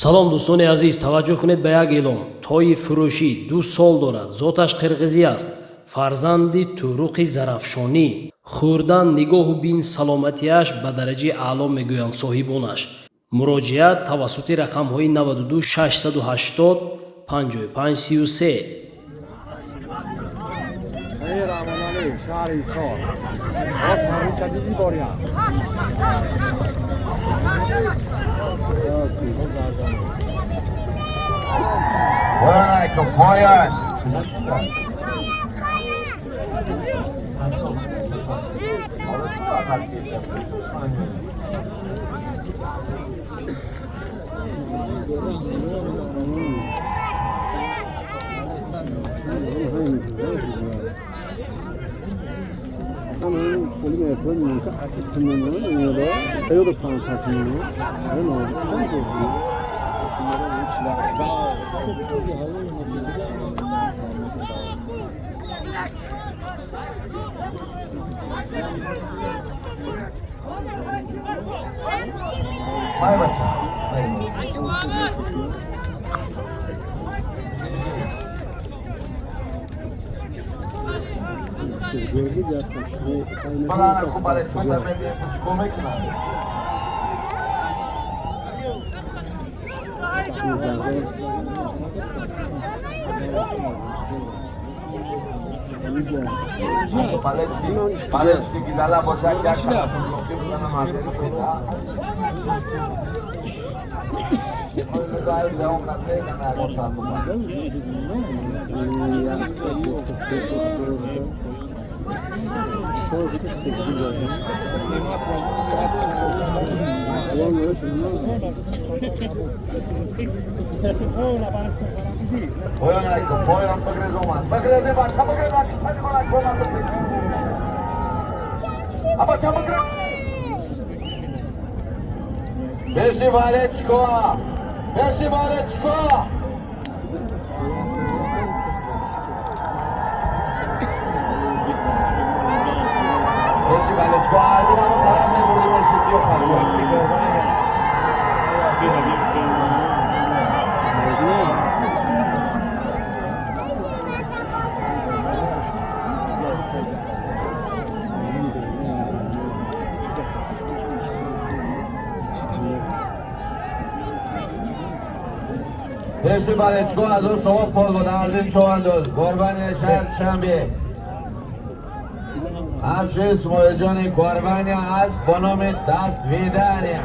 Салом, дӯстони азиз, таваҷҷӯҳ кунед ба як эълон. Тои фурӯшӣ 2 сол дорад, зоташ қирғизӣ аст, фарзанди Туруқи Зарафшонӣ. Хӯрдан, нигоҳу бин, саломатиаш ба дараҷаи аъло, мегӯянд соҳибонаш. Муроҷиат тавассути рақамҳои 92 680 55 33. Раҳмоналӣ, шаҳри Ҳисор. Боз ҳаминча диди борям. Поён. Вай, бача. Мана хуб бале чӯта мебинем, чикор мекунад? Бале, чӣ гизала бошад, як лоқи бизанам, мазери шуда. Поён, бигрез, омад. Бигрез, бача, бигрез, бача, бигрез. Беши Валечко! Беши Валечко! Беши Валечко, аз ин ҳама тараф мебурдим, беши. Беши Валечко аз он шумо пол буд, аз ин чӯандоз горбани шаҳр Душанбе. Аз Исмоилҷони Горбани аст бо номи Дасвидания.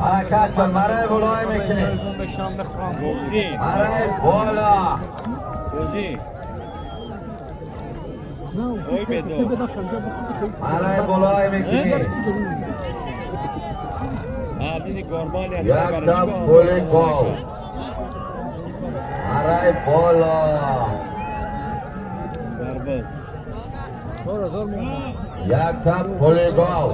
ҳаракат кун, марай болой мекунӣ, марай бола. Марай болой мекунӣ. Якта пули гов. Марай боло. Якта пули гов.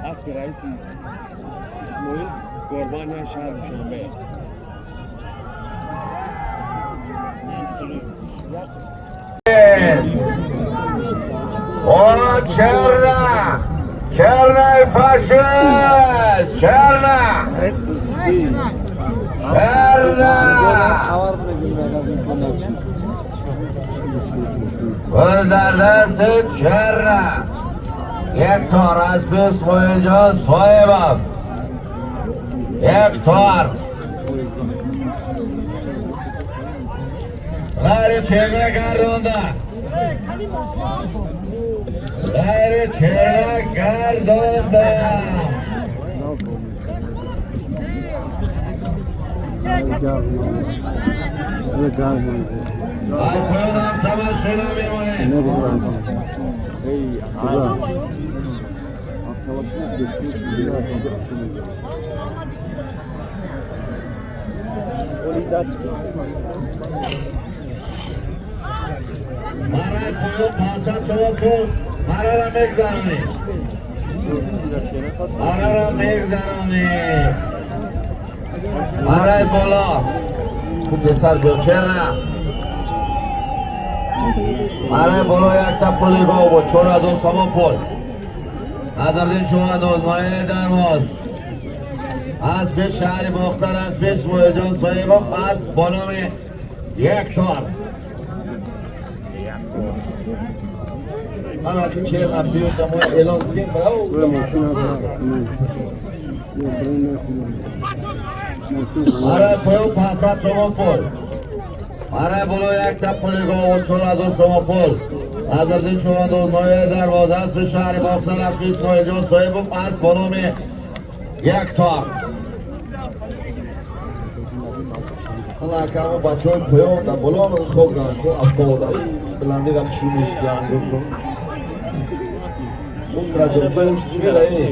Асби раиси Исмоил Горбания, шаҳр Душанбе. О, черна! Черный фашист! Черна! Черна! Пул дар дасти черна. Як тор асби Исмоилҷон Соҳибов. Як тор. Ғайри чеҳра гардонда. Ғайри чеҳра гардонда. Аз поён ҳафтама шера мемонем. Марай поён 500 сомон пул. Марара мегзаронӣ. Марара мегзаронӣ. Марай боло. Хуб тезтар биё, чера. Марай боло якта пули гов буд, 4000 сомон пул. Назардин Чувандоз, ноҳияи Дарвоз. Аз пеш шаҳри Бохтар, аз пеш Муҳиҷон Соҳибов, аз бо номи Яктор. Ҳала ки чер нафиёта мо эълон кунем, браво. Марай поён 500 сомон пул. Марай боло якта пули гов, 4000 сомон пул. Назардин Чувандоз, ноҳияи Дарвоз, аз пеш шаҳри Бохтар, аз пеш Муҳиҷон Соҳибов, аз бо номи Яктор. Ҳала акамо бачаҳои поён дар боло хоб дан, афтода. Баландӣ рафт шурӯъ мешуданд. Он раҷабҷон чӣ медаӣ?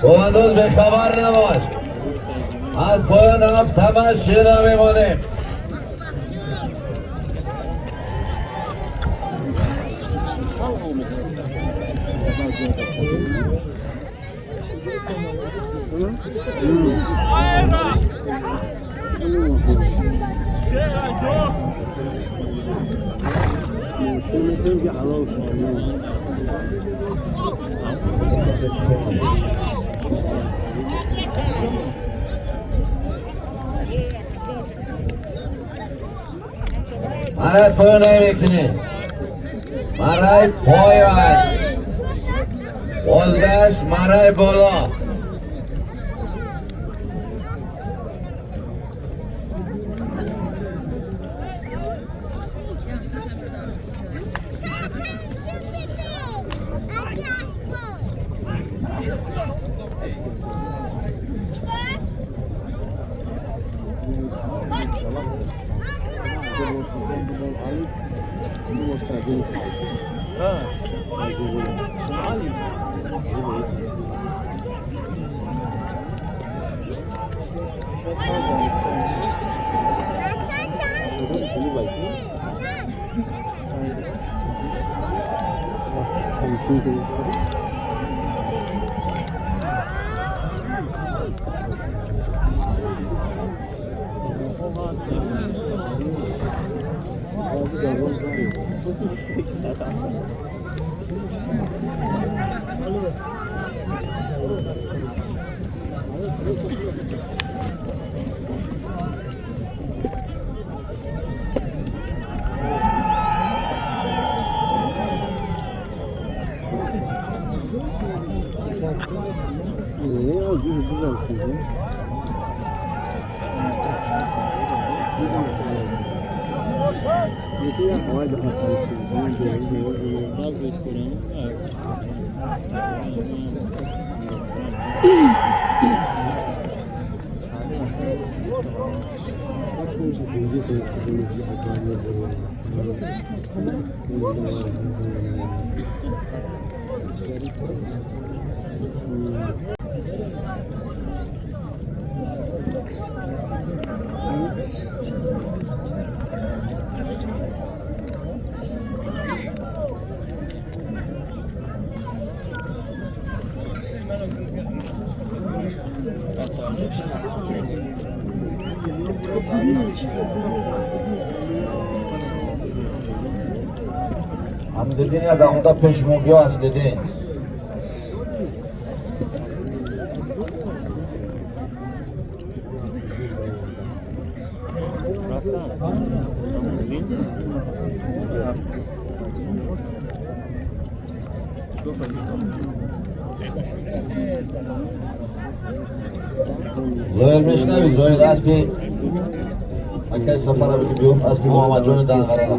Чувандоз бехабар набош. Аз поён ҳафтама шера мемонем. Марай поён намекунӣ. Марай поён. Бозгашт марай боло. Ҳамзидин я даҳонда пеш мо биё Аслидин. Зоҳир мешнавӣ, Зоҳир аспи акай Сафара биги биём, аспи Муҳаммадҷони Данғарала.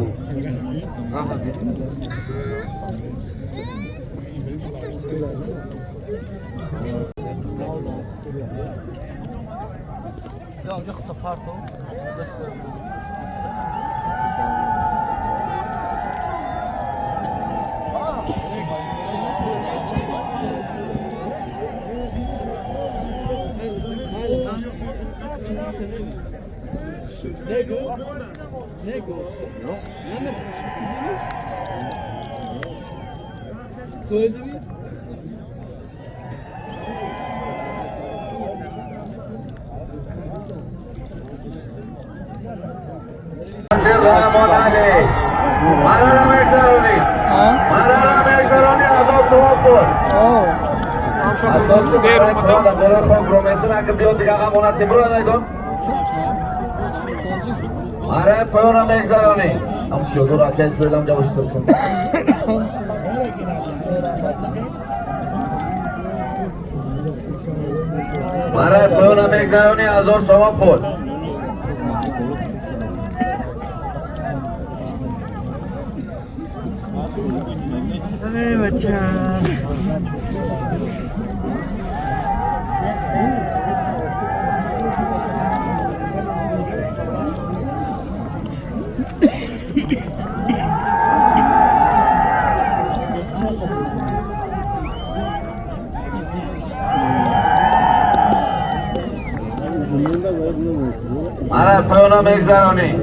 برای پایان میگذرانی 1000 تومان پول. برای پایان میگذرانی.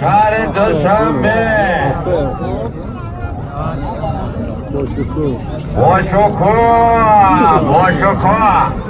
شهر دوشنبه باشکوه باشکوه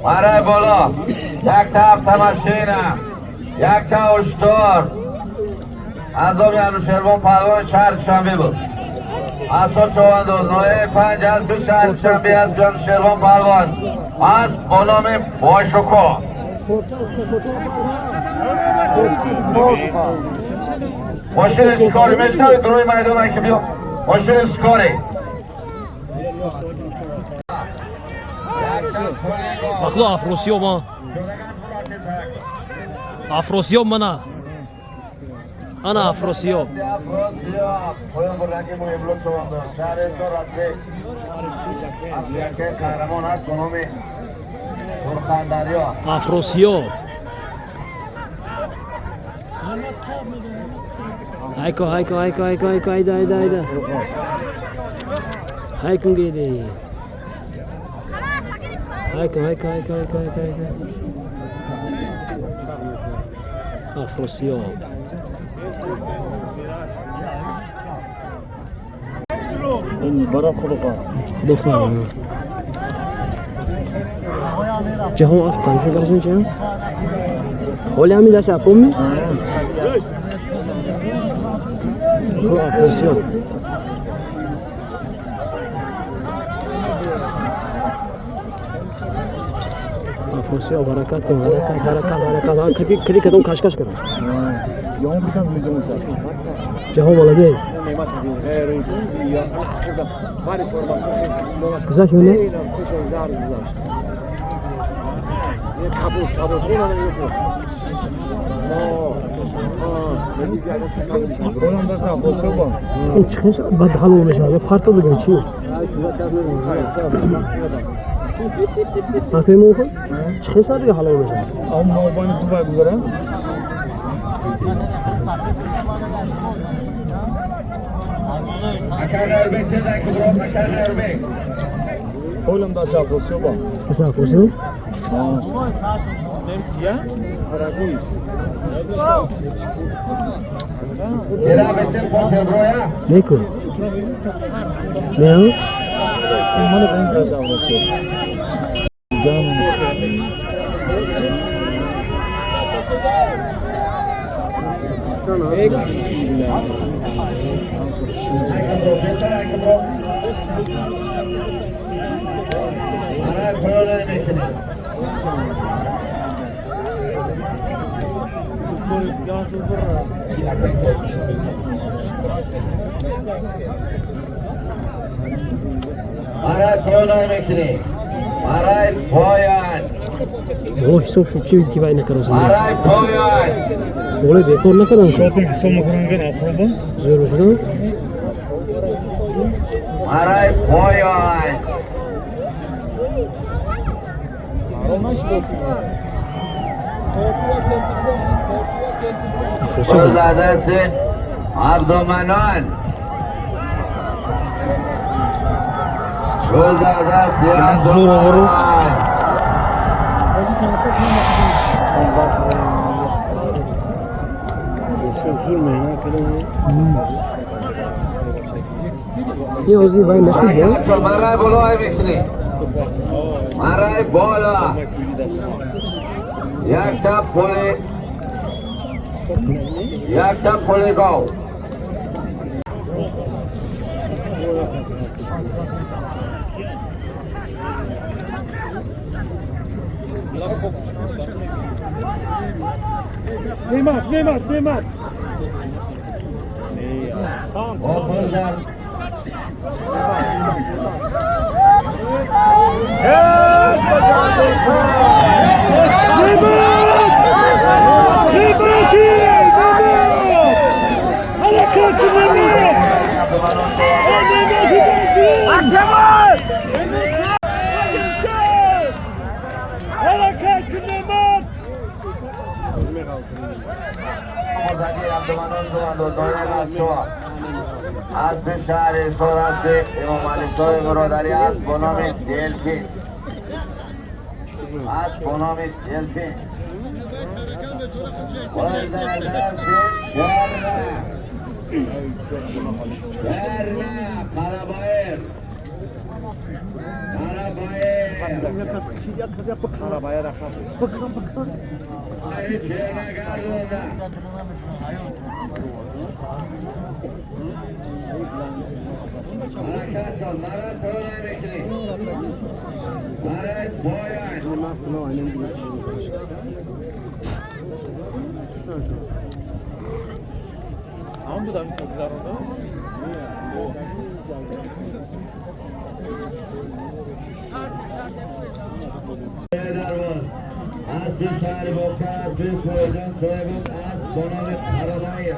برای بالا یک تا هفت یک تا اشتار از آبی انوشیروان پهلوان شهر شنبه بود. اصلا چهار نوه پنج از دو شهر شنبه از انوشیروان پهلوان از غلام باشکو ماشین اسکاری میشنوید روی میدان که بیا ماشین اسکاری Бахло Афросиёб Афросиёб мана ана Афросиёб Афросиёб Hayko hayko hayko hayko hayko hayda hayda hayda Haykun gedi Hayko hayko hayko hayko hayko hayko Афросиёб Худо ҷаҳон асп қанша карсын ча? Ҳоли ҳами даст афром ми? Афросиёб. Афросиёб ҳаракат кун, ҳаракат, ҳаракат, ҳаракат. Кади кадом кашкаш кардааст? Ҷаҳон молодец. Гузашт ё не? Ин чӣ хел шавад, баъд ҳалол мешавад? Ё парто бигем чӣ? Акои мумкин? Чӣ хел шавад дига ҳалол мешавад? Каса Афросиёб? Неку? Не? Боло ҳисоб шуд чи ки вай накард? Болои бекор накардам. Зӯр шудам. Афросиёб. Абдуманон. Ин ҳозир вай нашуд, я? Марай бола. Якта пули гов. Neymar, Neymar, Neymar. از به شهر سرعت امام علی شاه برادری از با نام دلفین، از با نام دلفین. از به شهر باکر، از به سویدان صاحبان، از با نام قرابایر.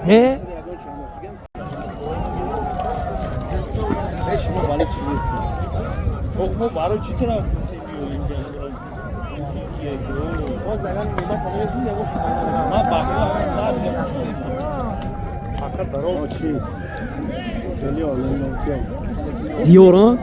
Не? Диёр, а?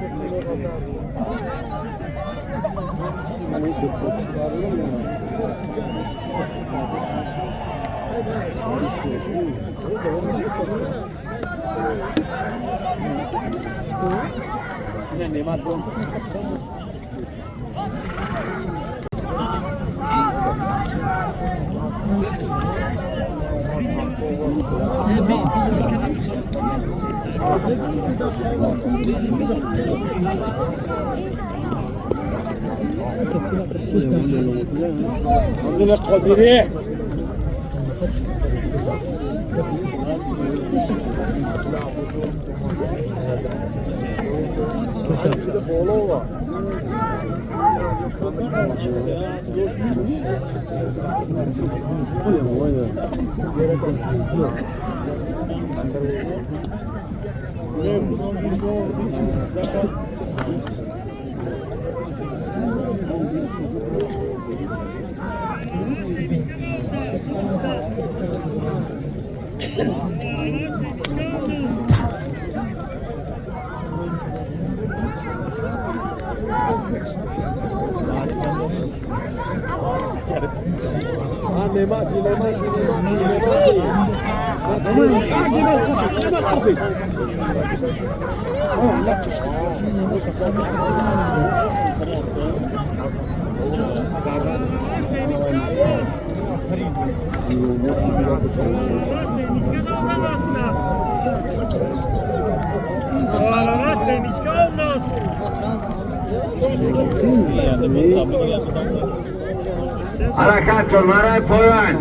حرکت کن برای پایان.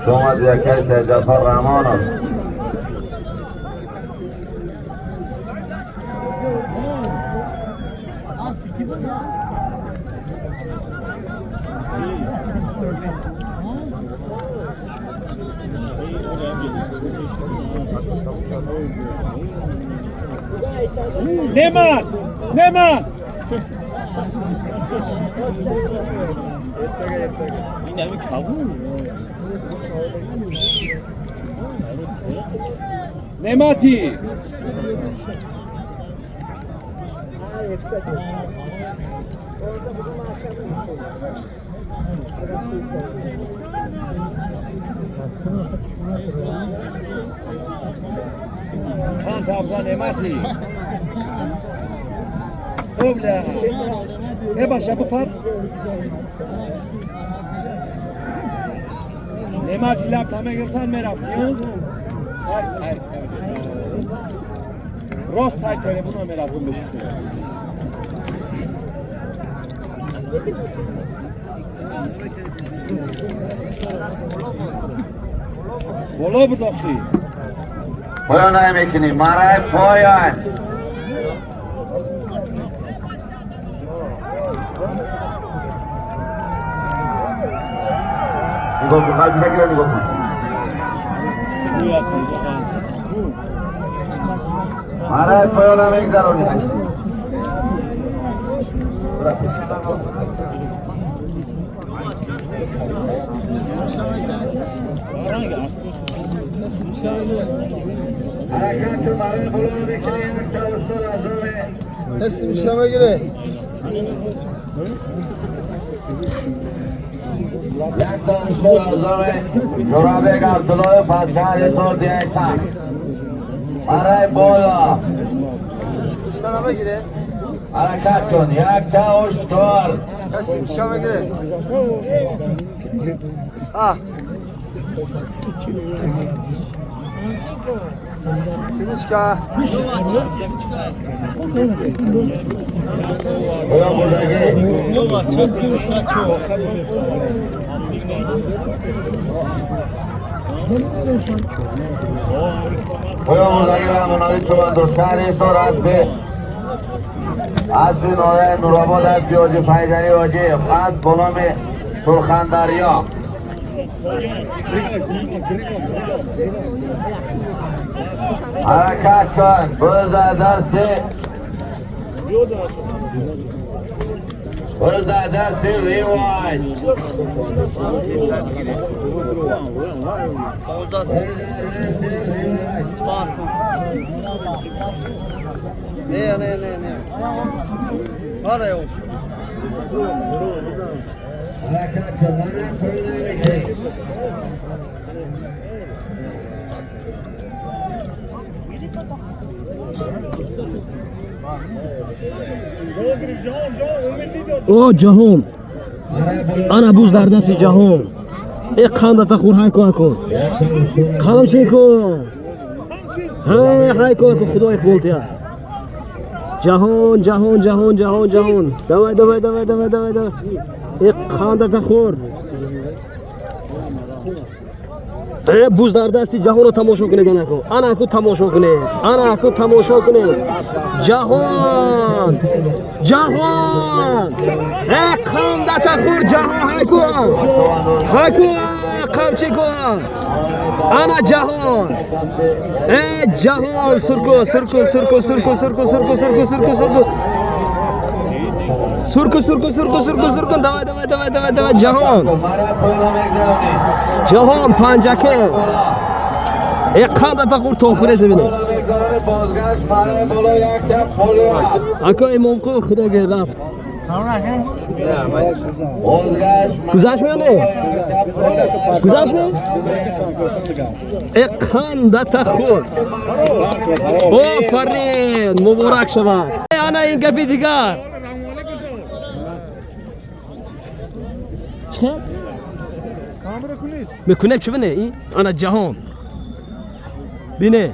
شما یکش جعفر رحمانов. Nemat! Nemat! Nemati! Khan Sabza Nemati! Obla! Ne başa bu par? Nemati lab tamegirsan merafti. Hay hay. Rost hay telefonu merafım beşti. Бола будохи. Поён мекунӣ марай поён. نگاه کن قلب نگیره نگاه کن. مرای پایان هم میگذرانی. حرکت برای بلند بکنیم جناب عبدالله پادشاه سردیه برای بالا حرکت کن. یک تا اشتر Синичка. از به نورآباد از بیاجی فیضعلی واجی از بلام سرخندریا حرکت کن. بز در دست، بز در دست ریوایت. Не, не, не, не. Пора я ушел. حرکت کن. من پایین نمی‌کنی. О, Ҷаҳон! Ана буз дар дасти Ҷаҳон. Э, қандата хӯр, ҳай кун, кун. Қамчин кун. Ҳай, ҳай кун, кун, Худо иқбол тия. Ҷаҳон, Ҷаҳон, Ҷаҳон, Ҷаҳон, Ҷаҳон. Давай, давай, давай, давай, давай, давай. Э, қандата хӯр. Э, буз дар дасти Ҷаҳонро тамошо кунед, анаку. Анаку тамошо кунед. Анаку тамошо кунед. Ҷаҳон! Ҷаҳон! Э, қандата хӯр, Ҷаҳон, ҳай кун. Ҳай кун, қамчи кун. Ана Ҷаҳон. Э, Ҷаҳон, сурку, сурку, сурку, сурку, сурку, сурку, сурку, сурку, сурку. Сурку, сурку, сурку, сурку, сурку. Давай, давай, давай, давай, давай, Ҷаҳон. مرا پایین نمی‌گذاری. Ҷаҳон Панҷаке. Э, қандата хӯр, то хӯреш бибинед. می‌گذارن. بازگشت مرا بالا یک چپ پلی است. Ако Имомқул, Худо гир рафт. بازگشت Гузашт меёне? Гузашт ме? Э, қандата хӯр. Офарин, муборак шавад. Э, ана ин гапи дигар. Чӣ? Мекунем чӣ бине? Ин ана Ҷаҳон. Бине.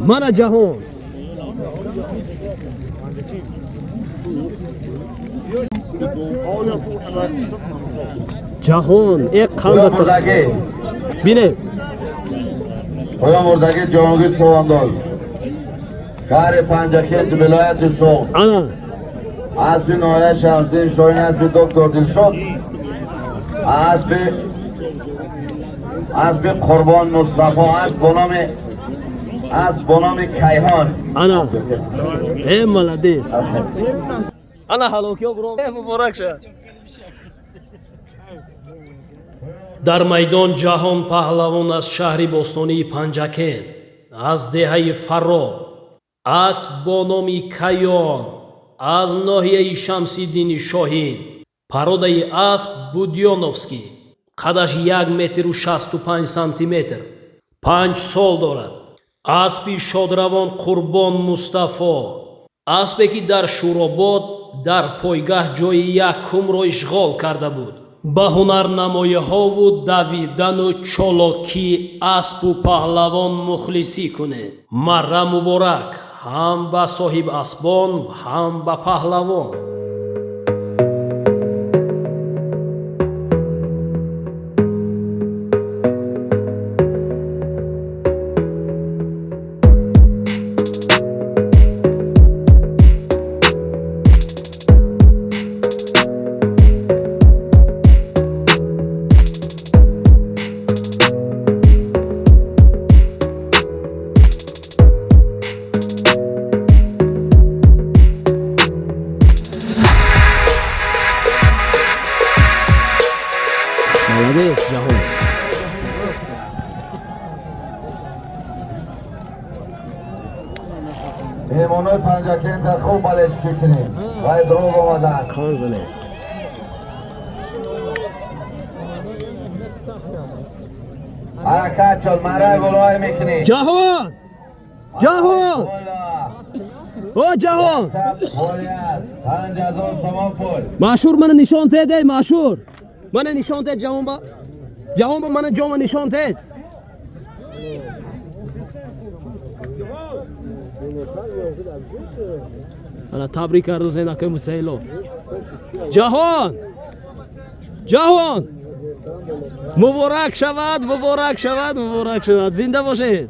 Мана Ҷаҳон. Ҷаҳон, э, қандата. مردگی. Бине. پایا مردگی جهانگیر چوبانداز شهر پنجکent ولایت سوخت. Ана. اسب نایه شمسین شاهین، اسب دکتر دلشاد، اسب قربان مصطفی، اسب با نام کیهان. Ана. Э, молодец. Ана ҳалокиё бро. Э, муборак шавад. Дар майдон Ҷаҳон паҳлавон аз шаҳри бостонии Панҷакент, аз деҳаи Фарроб, асб бо номи Каён аз ноҳияи Шамсиддини Шоҳин, пародаи асб Будённовский, қадаш 1 метру 65 сантиметр, 5 сол дорад. Аспи шодравон Қурбон Мустафо, аспе ки дар Шӯробод дар пойгаҳ ҷои якумро ишғол карда буд. Ба ҳунарнамоиҳову давидану чолокии аспу паҳлавон мухлисӣ кунед. Марра муборак ҳам ба соҳиб асбон, ҳам ба паҳлавон. Молодец, Ҷаҳон. Меҳмонои Панҷакент аз хуб балечки кунем вай дроз омаданд. Қан занед. Ҳаракат шуд, марай болои мекунӣ. Ҷаҳон! Ҷаҳон! О, Ҷаҳон! Пули аст 5000 сомон пул. Машҳур, мана нишон тед, эй машҳур. Мана нишон тед ҷаҳон ба. Ҷаҳон ба мана ҷома нишон тед. Ана табрик карду зенакои мутаило. Ҷаҳон! Ҷаҳон! Муборак шавад, муборак шавад, муборак шавад. Зинда бошед.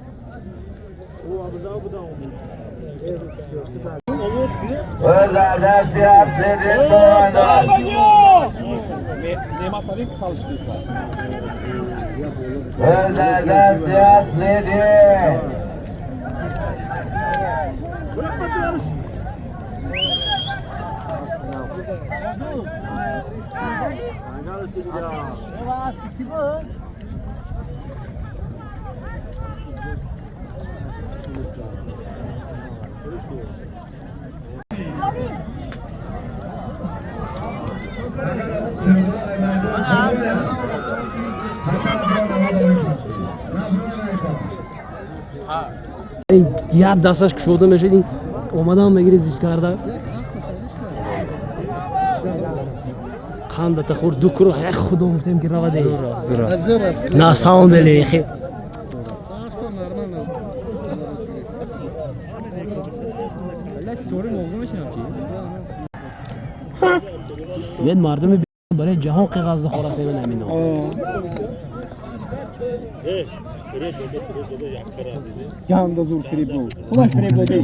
Як дасташ кушода мешуд, ин омадам мегирифт зич карда. Қандата хӯрд, ду куро як худо гуфтем ки равад. На самом деле хе. Бед мардуми барои ҷаҳон қиғазда хӯрад ҳамин ҳамино. Ганда зур фиреб буд. Худаш фиреб додӣ.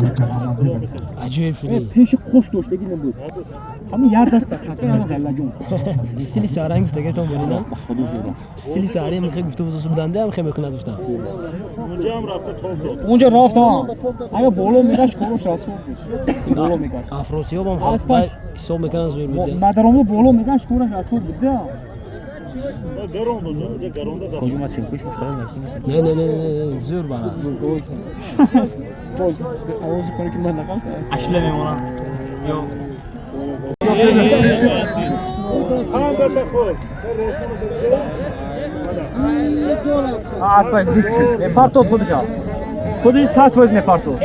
Аҷоиб шудӣ. Пеши қуш доштагӣ набуд. Ҳамин як даста қафа ҳама заллаҷон. Стили саранг гуфтагатон бурина. Ба худо зура. Стили саранг мехе гуфта буд буданда ҳам хе мекунад гуфта. Онҷа рафт ҳа. Агар боло мегашт кораш расво буд. Боло мегашт. Афросиёб ҳам ҳисоб мекунад зур буд. Мадаромло боло мегашт кораш расво буд. Не не не не зур барад. Боз овози хона ки ман нақл кардам. Ашла мемонам. Ё. Аспай гүч. Мепартод худша. Худиш 100% мепартод.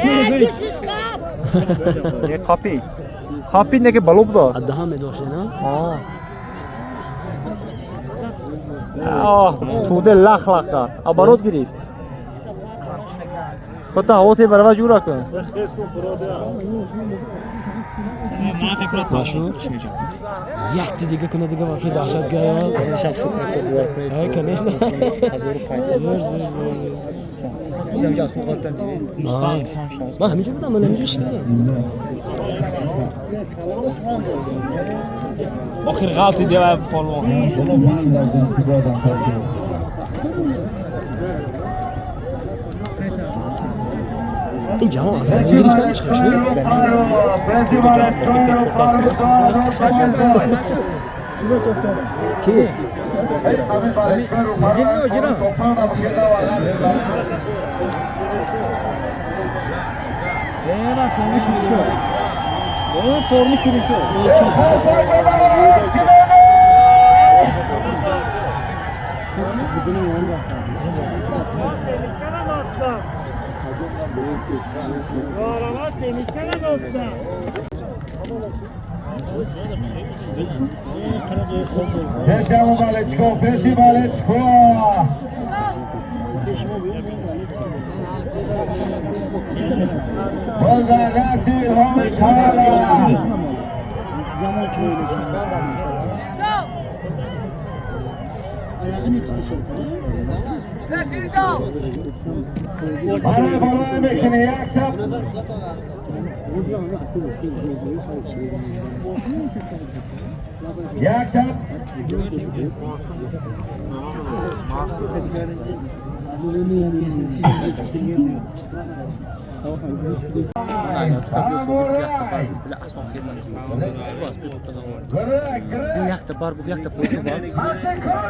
Не қапи. Қапи не ки бало будааст. Адаҳам медоште, на? Аа. Тӯда лах лах кард. Оборот гирифт. Худта ҳавосе барава ҷура кун. Машу якти дига куна дига вообще даҳшат гая. Конечно. Зур зур зур. Ман ҳаминҷо будам, ман ҳаминҷо шиста будам. Охир ғалти дева полвон. Ин ҷаҳон аз замин гирифтан чӣ шуд? Ки?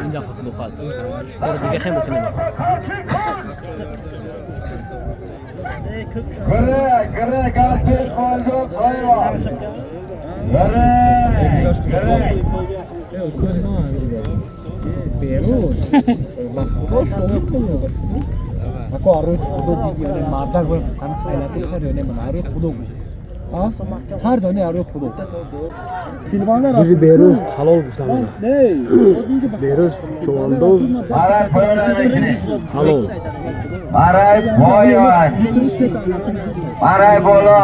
Ин дафъа худохоҳад. Кори дига хем мекунем. Рӯзи Берӯз ҳалол гуфтам. Берӯз чувандоз ҳалол. Барай поён. Барай боло.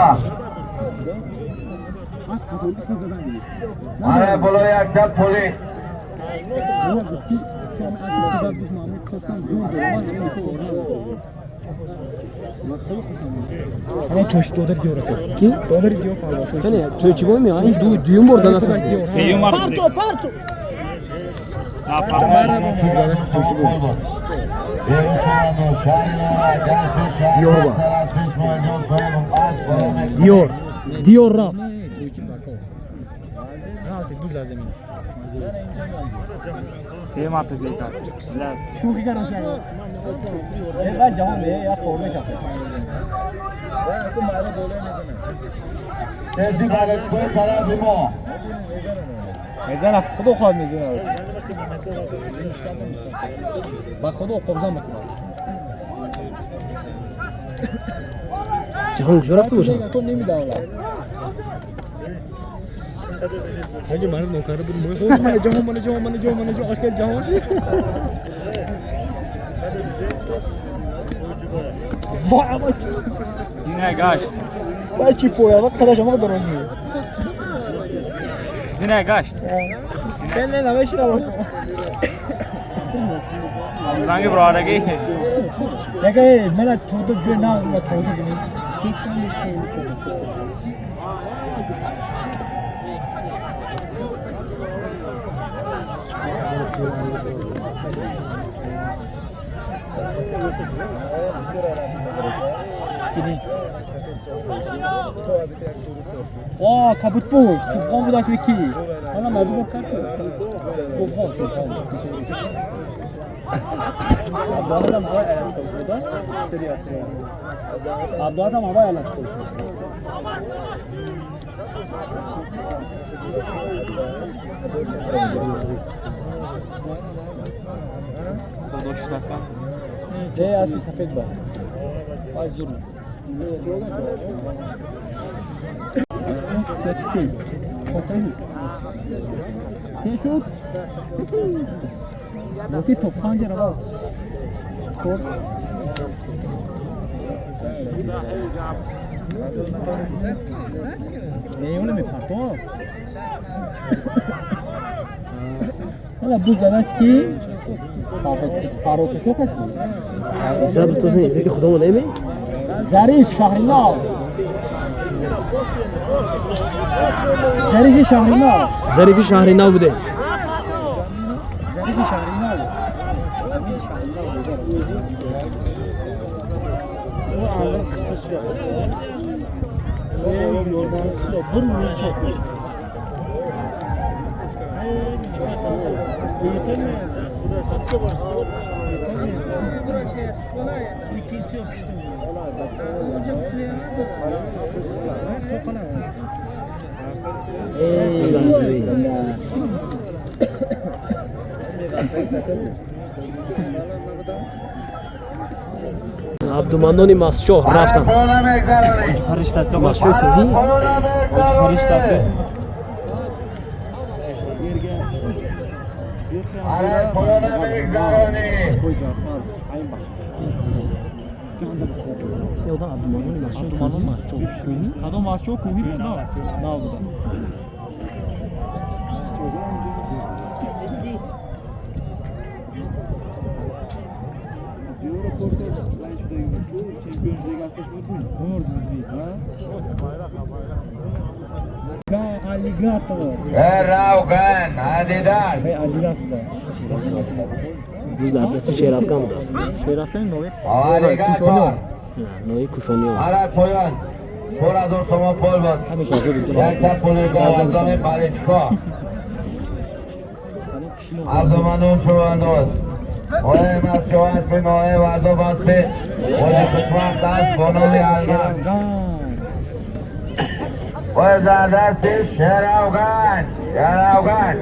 Барай боло якта пули. Ана тош додар диёр Ки? Додар диёр палва. Кане тӯйчибой меояд? Ин дуюм бор дана сас. Сеюм парто, парто. Диёр ба. Диёр. Диёр рафт. Сеюм марта зека. Шӯхӣ кардам. Э ҷаҳон не, я форме шафт. کسی بلشگاه طرف ما мезанад, худо хоҳад мезанад. Ба худо қобза мекунад. Ҷаҳон куҷо рафта бошад? Намедавлад. ҳаҷи ман нокара буд. Ман ҷаҳон, ман ҷаҳон, ман ҷаҳон, ман ҷаҳон, акал ҷаҳон. Вай, Зина гашт. Вай чӣ поя, ва қадаш ама дароз ми. Зина гашт. Не, не, намешина. Занги бародарги. Яка мана туда ҷой на ма тавҷуҳ кунӣ. Ва кабутпӯш субҳон будаш меки. Ана мадубо кард. Субҳон, субҳон. Абдуҳадам ҳавай аялат қойсуда. Абдуҳадам ҳавай аялат қойсуда. Додош таскан. Э, аспи сафед ба. Ай зур. Се. Се шуд? Боки то панҷ рава. Хоб. Не, он мепартов. Ҳала буз задаст ки фароку чо каси? Иззат битозин, иззати худомо неме? Зариф Шаҳринав. Зарифи Шаҳринав. Зарифи Шаҳринав буде. Зарифи Шаҳринав. Абдуманнони Масчоҳ рафтанд. Масчоҳ кӯҳӣ? Кадом Масчоҳ кӯҳӣ буд? Нав буда. Аллигатор. Равған, Адидас. Адидас буда. Буз дар дасти Шерафкан будааст. Шерафкан нои Аллигатор. Нои Кушониён. Ара поён. 4000 сомон пул буд. Якта пули говазони Баличко. Абдуманун чувандоз. Оя Масчоҳ аспи нои варзоб аспи бози хушвақт аст бо номи Алмаз. Оя зардасти Шеравган, Шеравган.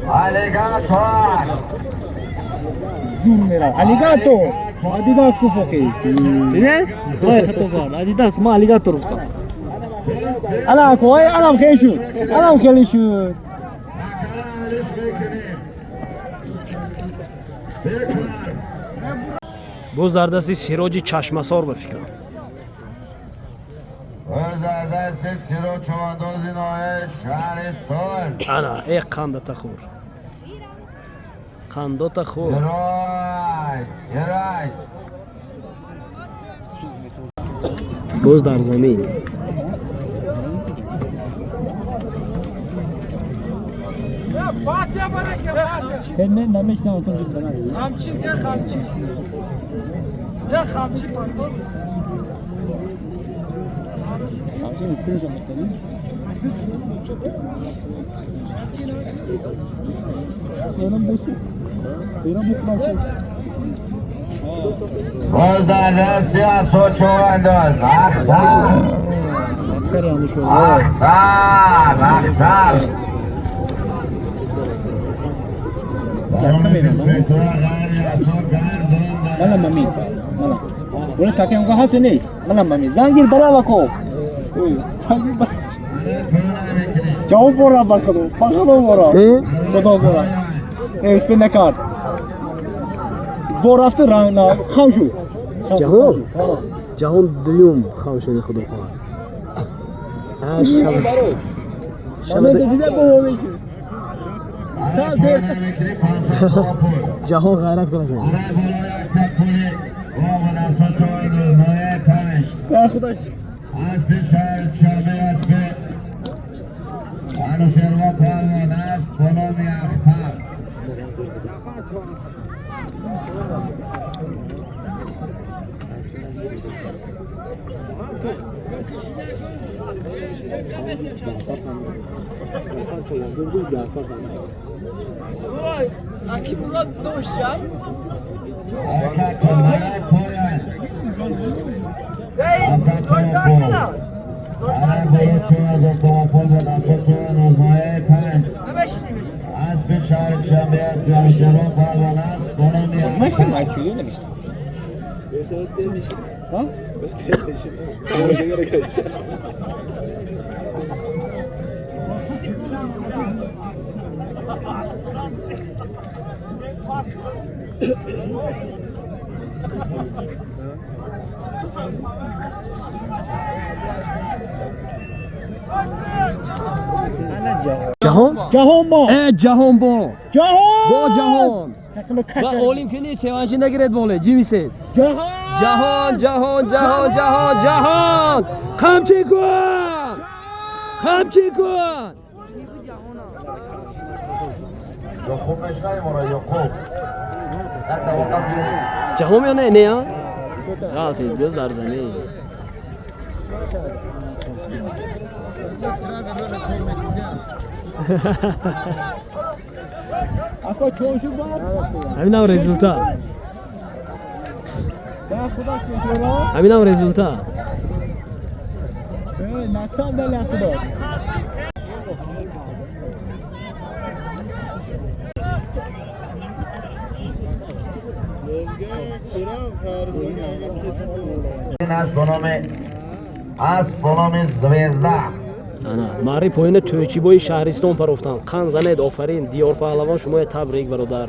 Аллигатор. Зур мерав. Аллигатор. Адидас куфоқи. Бинед? Ой хато кард. Адидас ма аллигатор гуфтам. Ана ко, ай анам хел шуд. Анам хеле шуд. Боз дар дасти Сироҷи Чашмасор ба фикрам. Ана, э қандата хӯр. Қандота хӯр. Боз дар замин. باز در دستی از تو چوبنداز اختر اختر اختر مالم ممی مالم ولی تاکه اونگاه هست نیست مالم ممی زنگیر برا بکو زنگیر برا جواب برا بکو بکو برا خدا زرا اسم نکار бо рафту хам шуд. Ҷаҳон ҷаҳон дуюм хам шуди, худо хоҳад. Ҷаҳон ғайрат кунад. Худаш Ҷаҳон? Ҷаҳон бо. Ҷаҳон бо. Ҷаҳон! Бо ҷаҳон. Ва олим ки нест, севанши нагиред боле, ҷимисед. Ҷаҳон! Ҷаҳон, ҷаҳон, ҷаҳон, ҷаҳон, ҷаҳон! Қамчи кун! Қамчи кун! Ёқуб мешнавӣ моро, Ёқуб? Ҷаҳон ё не, не, а? Ғалтид, боз дар замин. Ҳаминам результат. Ҳаминам результат. Аз бо номи Звезда. Ана, мари поёни Тӯйчибои шаҳристон парофтанд. Қан занед, офарин, Диёр паҳлавон, шумоя табрик, бародар.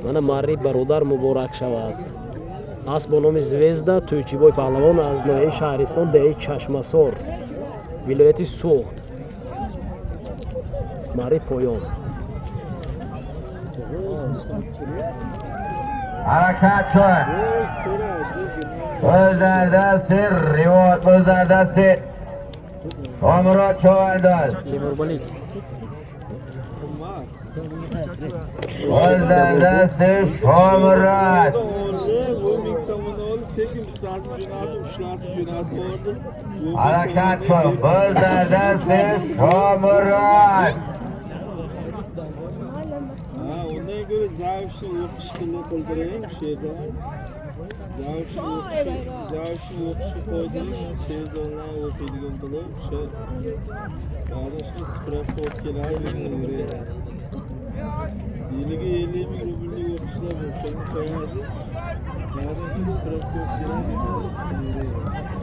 Мана мари бародар муборак шавад. Асп бо номи Звезда, Тӯйчибои паҳлавон аз ноҳияи шаҳристон, деҳаи Чашмасор, вилояти Суғд. Мари поён. Ҳаракат кун. Боз дар дасти ривоят, боз дар дасти Шомурод Човандоз. Боз дар дасти Шомурод. Ҳаракат кун. Боз дар дасти Шомурод.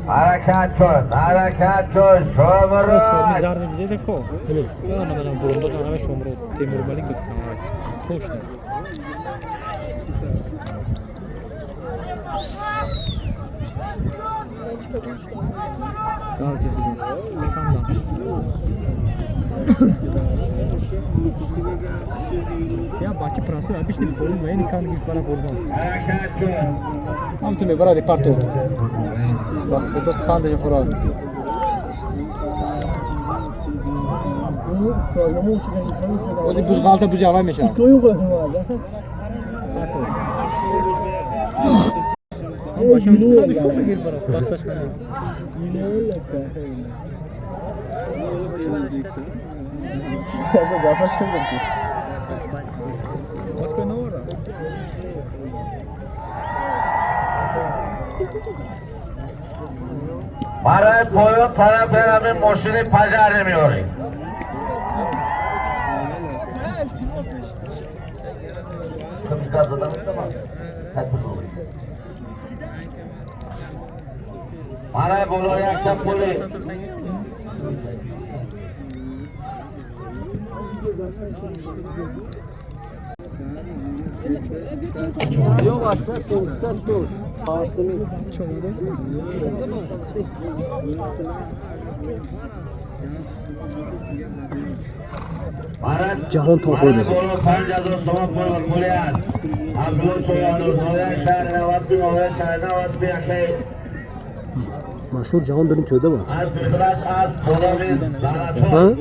Ҳаракат кун, ҳаракат кун, Шомурод. Я бачи простой, обычный форм, военный кан гифт бара форзон. Ам ту мебара репарто. Ба худо кан деж форад. Ози буз ғалта буз авай меша. برای پایان طرف همین ماشین پجر نمیاریم. برای بالا یک شب پولی جهان تا خود است. مشهور جهان بریم توده با. ها؟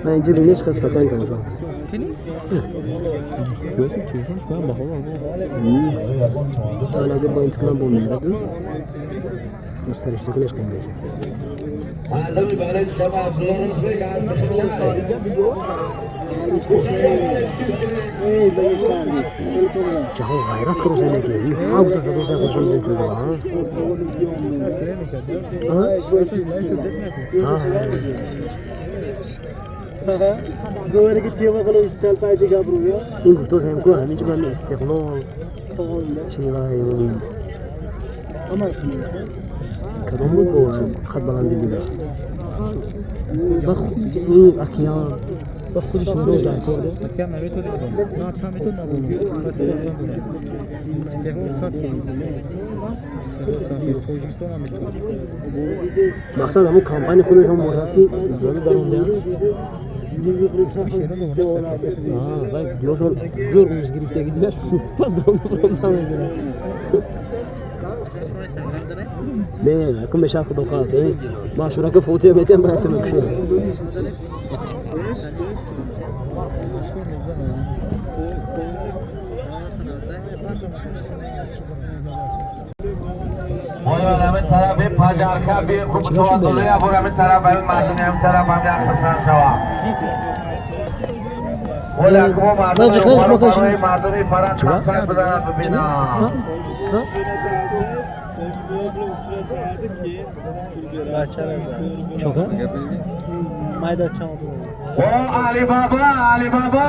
من اینجا بینیش کس پکان تماشا. اگه با انتقام با میره دو مسترشته کنش کن میشه. جهان غیرت کرو زندگی ها بوده زدو زد خودشون بریم توده با ها؟ ها؟ این گفته زمین که همینجا من استقلال چی وای کدام بود با خط بلندی بوده با این اکیان با خودش روز در کرده مقصد همون کمپانی خودشون باشد که زده در اون وای دیاشون زور روز گرفتگی دیگه شو پس در اون نمیگیره. نه کم میشه خدا خواهد ما شورا فوتی بیتم باید مکشه. همه طرف پجرکه بی خوب توادله ابور همه طرف همه مردمی همه طرف همه اقتصاد شوا ولی مردم مردمی فرند خمسر بزنند ببینم او علی بابا علی بابا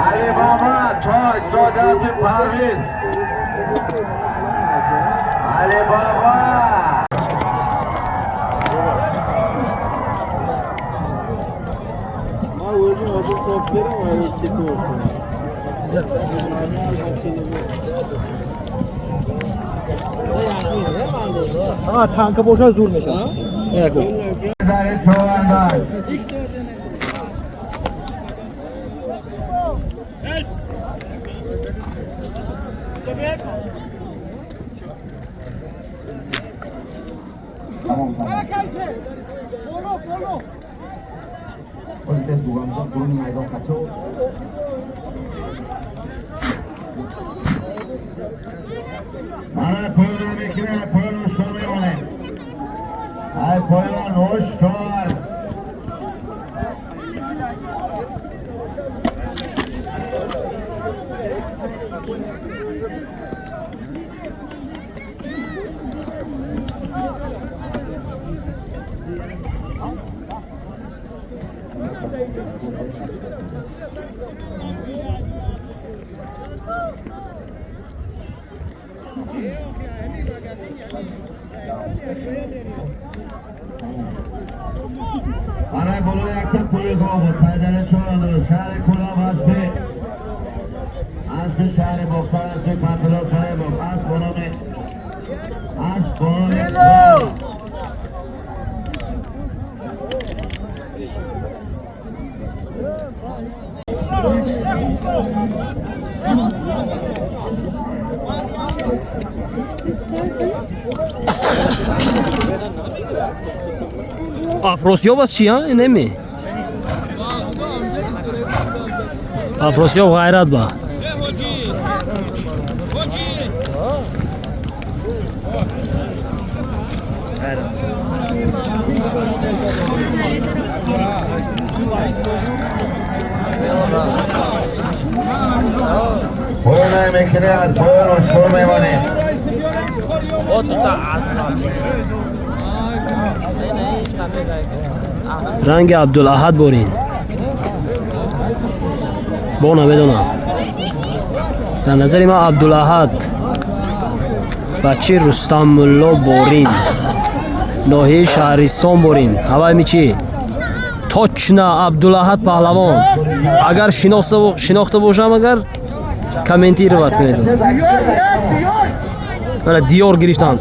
علی بابا تا استاد از پرویز علی بابا آه تانک باشه زور میشه. یکو. برای پایان میکنه پایان هشتار میمونه ای پایان هشتار برای بالای یک پولی بود پیدل چون شهر کلام از به از به شهر باختر از به پنتلار صاحب از بنام Афросиёб аст чи, неми? Афросиёб ғайрат ба. Поён мекунӣ, аз поён ошкор мемонем. Ранги Абдулаҳад борин. Бо намедонам. Дар назари ман Абдулаҳад бачи Рустаммулло борин. Ноҳияи Шаҳристон борин. Ҳавайми чӣ? Точно Абдулаҳад паҳлавон. Агар шинохта бошам, агар комментировать кунед. Мана диёр гирифтанд.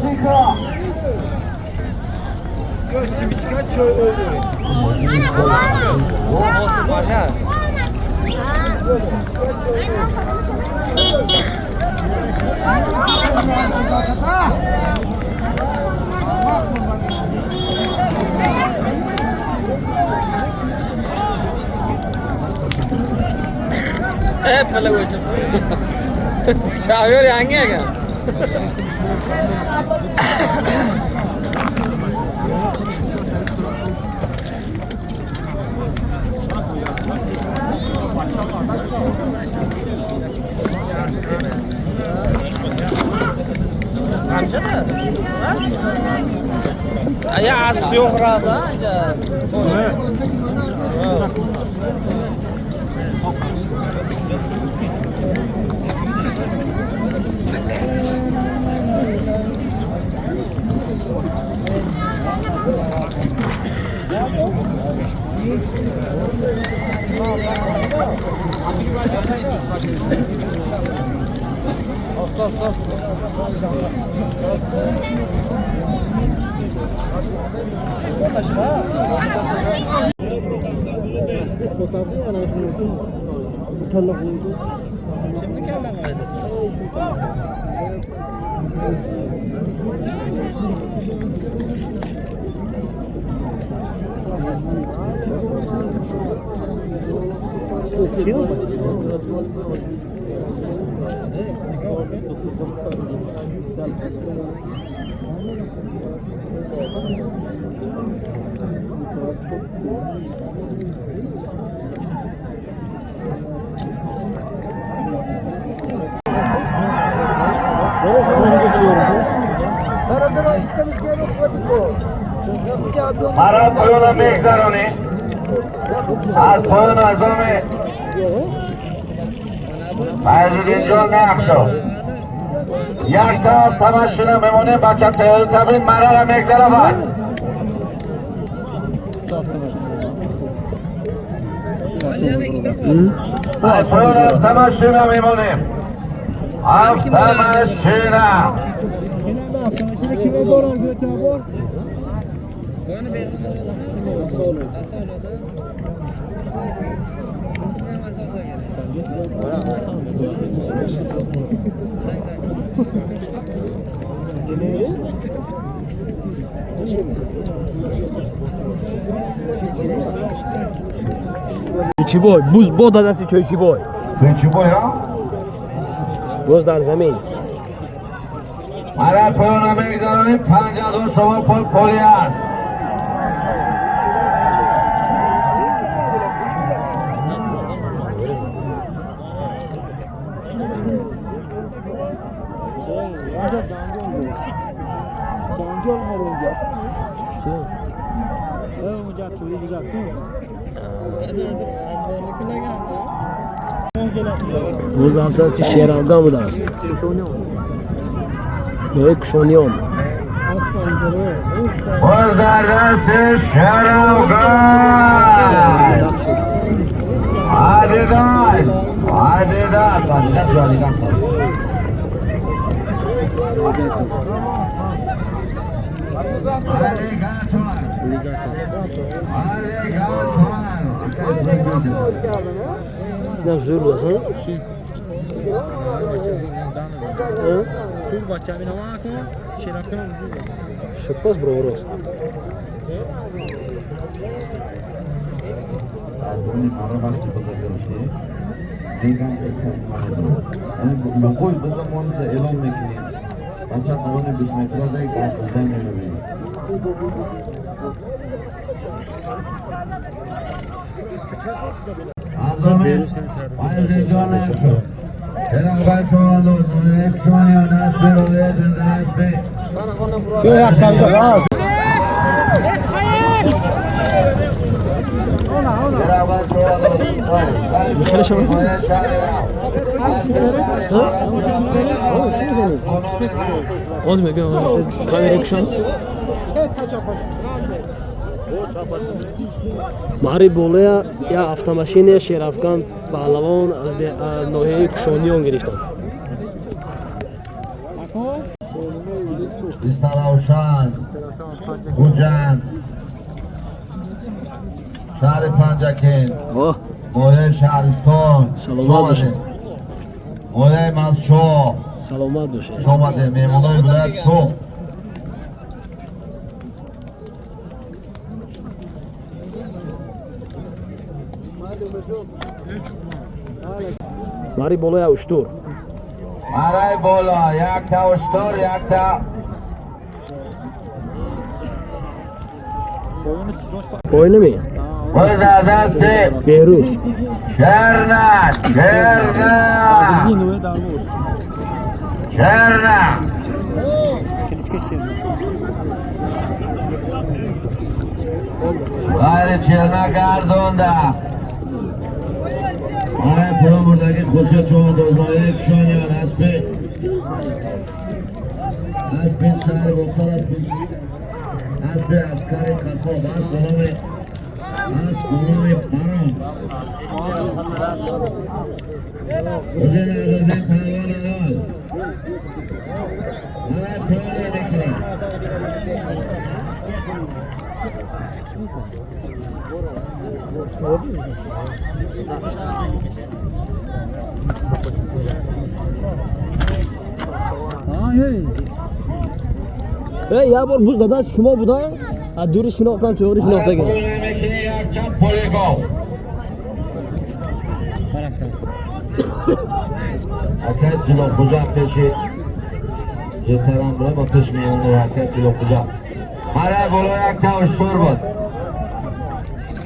Мара поёна мегзаронӣ. Аз поён азоми Файзиддинҷон нақшо. Якта тамашина мемонем, бача тайёр табин марара мегзаравад. Аз поён тамашина мемонем. Автомашина. Чойчибой, буз бо дар дасти Чойчибой. Чойчибой, ҳа? Боз дар замин. Мара поёна мегзаронем, 5000 сомон пул поли аст. Боз дар дасти Шеравган будааст. Нои Кушониён. Боз дар дасти Шеравган. Адидас, Адидас, Адидас, Адидас. Инам зӯр будааст, а? Зур бача, инама кун, шерафкан зур. Шупас бровороз. Луқуй бизамонса эълон мекунем. Бача қарони 20 метра дай гашт мебинем. Оз мегӯям, камера кушам. Маҳри болоя як автомашине Шерафган паҳлавон аз ноҳияи Кушониён гирифтанд. Истаравшан, Хуҷанд, шаҳри Панҷакент, ноҳияи Шаҳристон, Саломат бошед. ноҳияи Мазшоҳ. Саломат бошед. Хуш омадед, меҳмонои вилояти Суғд. Маҳри боло як уштур. Маҳри боло якта уштур, якта поинами? Беҳрӯз. Черна, черна. Черна. Ғайри черна гардонда. Маҳри поён бурдаги хусият шомадознои Кушониён аспи шаҳри Бохтар, аспи аскари Қассоб, асп ғуломи Барон. Ҳузин Азозин паҳлавон алол. Маҳри поён мекунем. Як бор буз дадаст шумо буда, аз дури шинохтам, туғри шинохтагам. Акай Ҷилоқуҷа пеши ҷесарам буда ба пеш меҳмонро акай Ҷилоқуҷа. Маҳри боло якта уштур буд.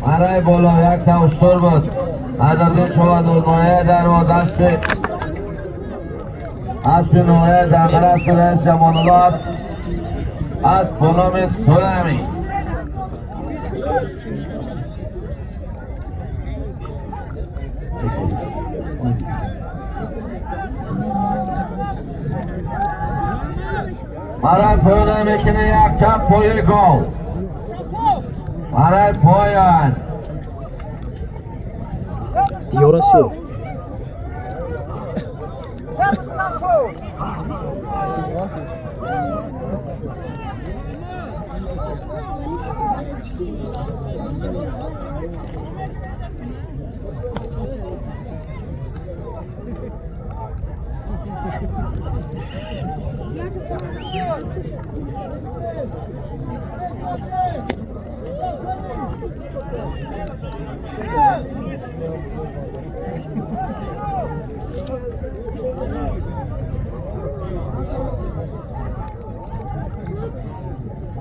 Маҳри боло якта уштур буд. Азардин шовадоз ноҳияи Дарвоз аспи ноҳияи Данғара аспи раис Ҷамолулло асп бо номи Сулами. Маҳри поён мекунад як чап пои гол. Маҳри поён. Диёра сӯ.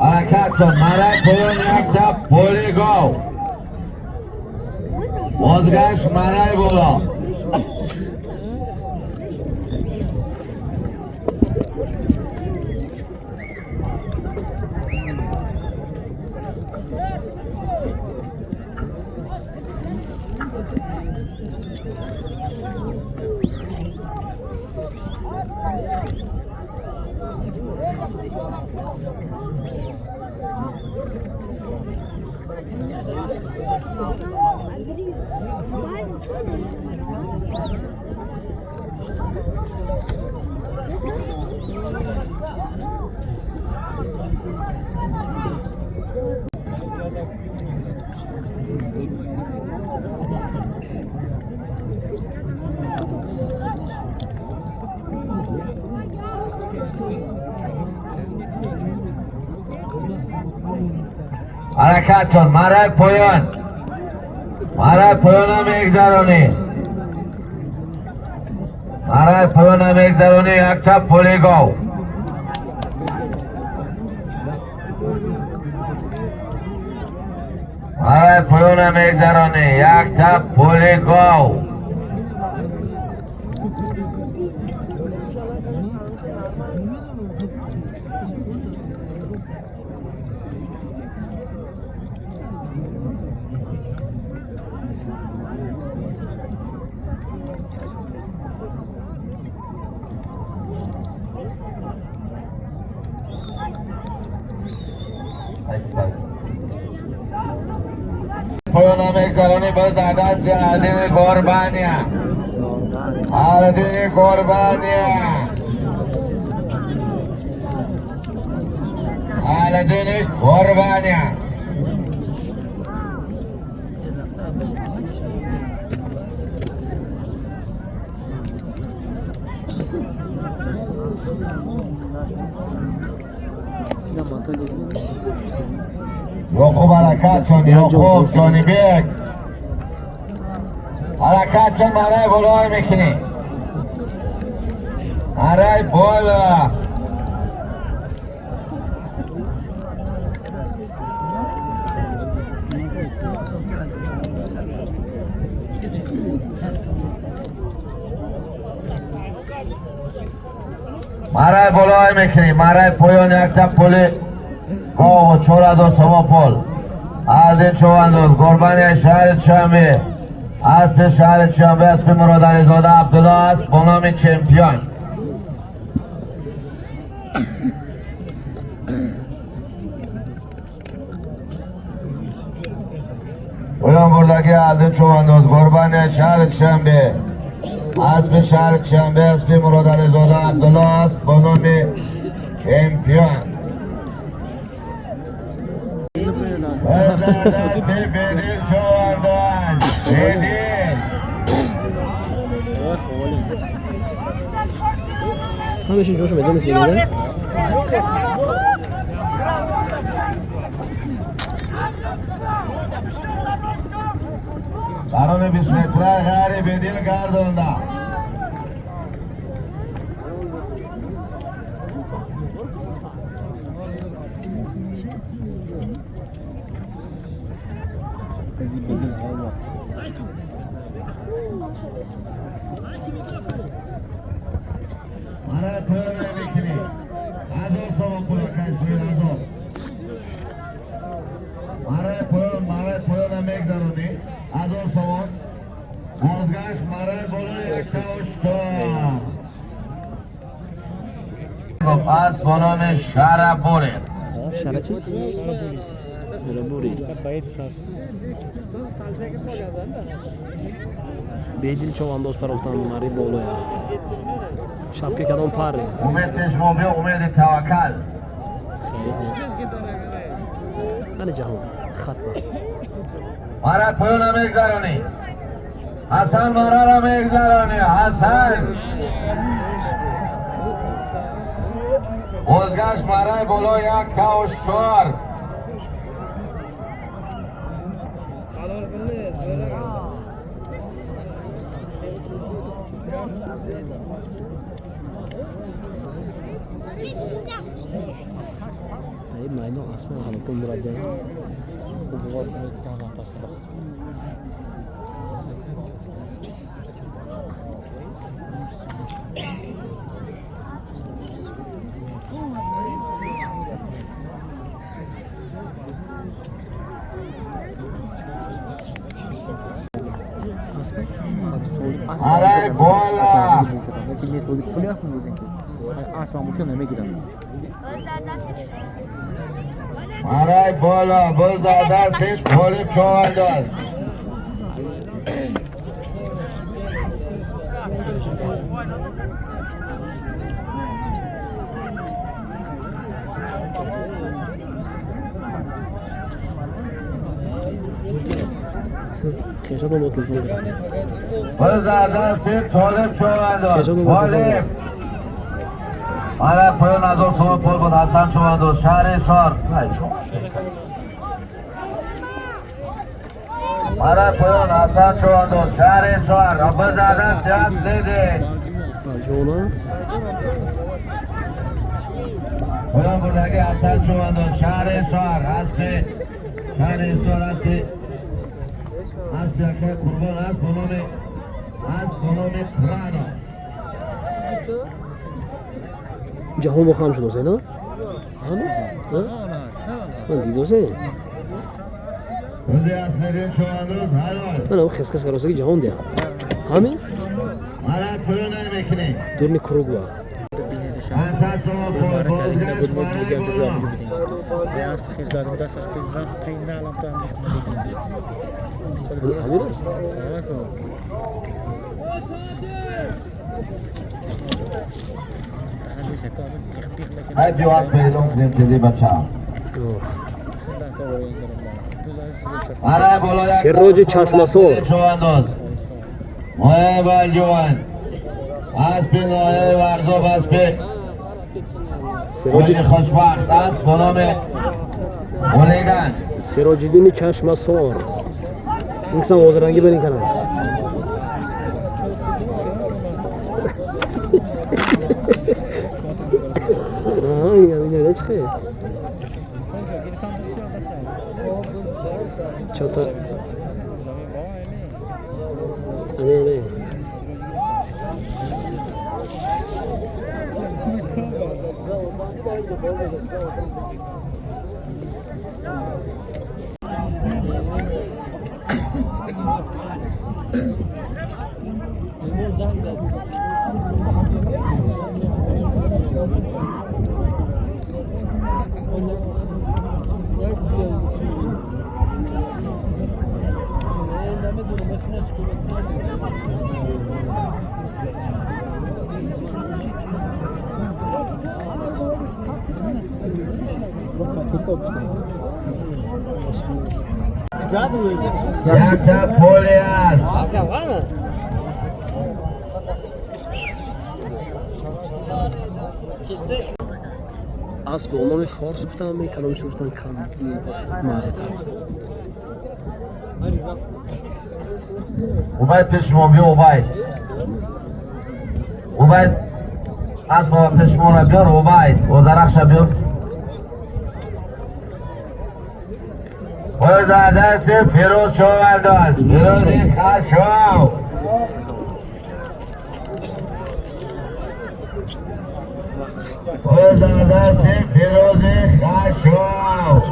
ҳаракат кун. Маҳри поён якта поли гов. Бозгашт маҳри боло. Баракатон, марай поён. Марай поёна мегзаронӣ. Марай поёна мегзаронӣ якта пули гов. Марай поёна мегзаронӣ якта пули гов. Поёна мегзаронӣ боз дар дасти Алдини Горбания. Алдини Горбания. Алдини Горбания. Ёқуб ҳаракат чун, Ёқуб Ҷонибек. Ҳаракат чун марай болой мекунӣ. Марай бола. Марай болой мекунӣ, марай поён якта пули гову 4000 сомон пул. Аз ин чувандоз Гурбани шаҳри Душанбе, аспи шаҳри Душанбе, аспи Муродализода Абдулло аст бо номи чемпион. Поён бурдаги аз ин чувандоз Гурбани шаҳри Душанбе, аспи шаҳри Душанбе, аспи Муродализода Абдулло аст бо номи чемпион. ҳамешин ҷошо медонистед, не? Барони 20 метра ғайри бедил гардонда. Марай поёна мекунӣ. 1000 сомон пул акай Исмоил, 1000. Марай поён, марай поёна мегзаронӣ. 1000 сомон. Бозгашт марай болои якта уштор. Аз бо номи Шарабури. Шара чӣ? Шарабури. Бедил човандоз парохтан мари болоя. Шапка кадом паре? Умед пешмо биё, умеди таваккал. Али ҷаҳон, хатма. Марай поёна мегзаронӣ. Ҳасан марара мегзаронӣ, Ҳасан. Бозгашт марай боло як уштор. Ай майдон асмон ҳалокун мураббия. Марай бола. Марай бола, боз дар дасти Толиб човандоз. Хешотон бо телефон кардам. Боз дар дасти Толиб човандоз. Хешотон бо телефон Толиб. Марай поён 1000 сомон пул буд Ҳасан човандоз, шаҳри Ҳисор. Мара поён Ҳасан Чувандоз шаҳри Исфар бизадам ҷаб дидед. Балҷона. Поён бурдаги Ҳасан Чувандоз шаҳри Исфар аспи шаҳри Исфар аспи аспи акай Қурбон аст бо номи аст бо номи Прано. Ҷаҳон бо хам шудосе, на? Ҳама? Ман дидосе? Рӯзи Аслиддин Чувандоз ҳалол. Ман хес-хес каросаги ҷаҳон дия. Ҳамин? Мара поён намекунӣ. Дурни кругва. 500 сомон пул бозгашт мараи боло. Ҳамин аст? Ай биё аз эълон кунем теди бача. Мара боло як Сироҷи Чашмасор. Чувандоз. Моя Балҷуван. Аспи ноҳияи Варзоб аспи Сироҷи Оли хушбахт аст бо номи Олеган. Сироҷиддини Чашмасор. Ин кисам ҳозирангӣ барин канам. Ин чӣ хел? Чота. Ане, ане. Якта поле аст. Асп бо номи форс гуфтам, каломиш гуфтан канзи мард. Убайд пешмо биё Убайд. Убайд асбо пешмора биёр Убайд. Озарахша биёр. Боз дасти Фирӯз Чувандоз. Фирӯзи Хашов. Боз дасти Фирӯзи Хашов.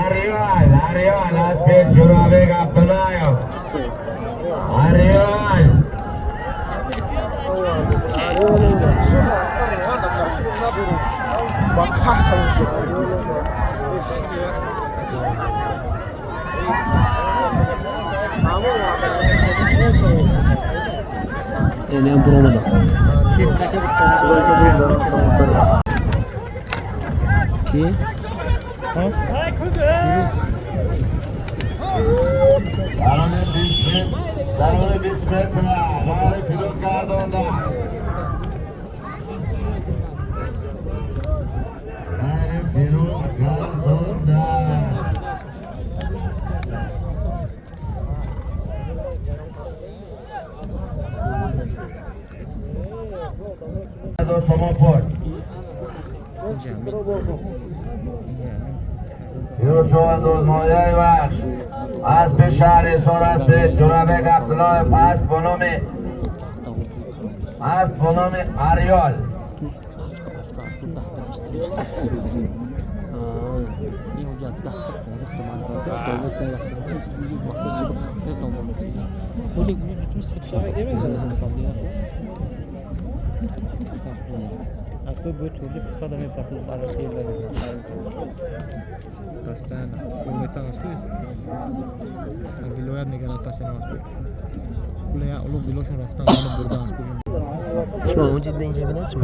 Ариёл, Ариёл аспи Ҷурабек Абдуллаев. Ариёл. Энеам буромада. Ки? Дарони 20 метр, дарони 20 метр, барои Фирӯз гардонда. Барои Фирӯз гардонда. Сомон пул. Фирӯз Чувандоз ноҳияи Вахш. Аспи шаҳри Исфор аспи Ҷурабек Абдуллоев аст бо номи аст бо номи Ариёл. Аз кой бо турли пухада мепартад арахел постоянно. Улметан аз кой вилоят мегарад постоянно аз кой. Куле улуг билошон рафтан мана бурдан аз кой. Шумо онҷо инҷа бинед, шумо